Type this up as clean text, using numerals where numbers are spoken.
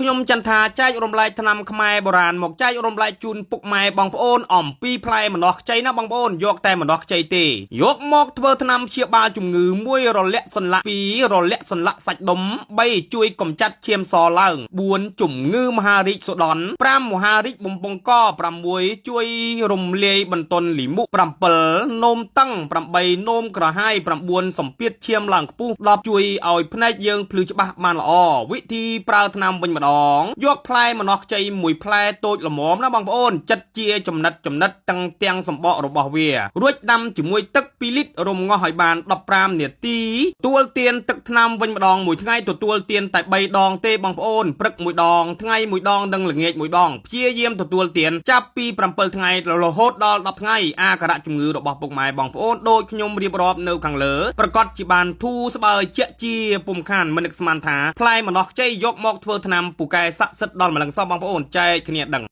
ខ្ញុំចន្ទថាចែករំលែកថ្នាំខ្មែរបុរាណមកចែករំលែកជូនពុកម៉ែបងប្អូនអំពីផ្លែម្នាស់ខ្ចីណាបងប្អូនយកតែម្នាស់ខ្ចីទេយកមកធ្វើថ្នាំព្យាបាលជំងឺ1រលាកសន្លាក់2រលាកសន្លាក់សាច់ដុំ3ជួយកម្ចាត់ឈាមសឡើង4ជំងឺមហារីកសុដន់5មហារីកបំពង់ក6ជួយរំលាយបន្ទន់លីមុ7នោមតឹង8នោមក្រហាយ9សម្ពាធឈាមឡើងខ្ពស់10ជួយឲ្យភ្នែកយើងភ្លឺច្បាស់បានល្អវិធីប្រើថ្នាំវិញម្ដងយកផ្លែម្នាស់ខ្ចីមួយផ្លែតូចល្មមណាបងប្អូនចិត្តជាចំណិតចំណិតទាំងទាំងសម្បករបស់វារួចដាំជាមួយទឹក2លីត្ររំងាស់ឲ្យបាន15នាទីទទួលទានទឹកថ្នាំវិញម្ដងមួយថ្ងៃទទួលទានតែ3ដងទេបងប្អូនព្រឹកមួយដងថ្ងៃមួយដងនិងល្ងាចមួយដងព្យាយាមទទួលទានចាប់ពី7ថ្ងៃរហូតដល់10ថ្ងៃអាការៈជំងឺរបស់ពុកម៉ែបងប្អូនដូចខ្ញុំរៀបរាប់នៅខាងលើប្រកាសជាបានធូរស្បើយជាក់ជាពុំខានមិននឹកស្មានថាផ្លែម្នាស់ខ្ចីយកមកធ្វើថ្នាំពូកែស័ក្តិសិទ្ធិដល់ម្លឹងសោះបងប្អូនចែកគ្នាដឹង។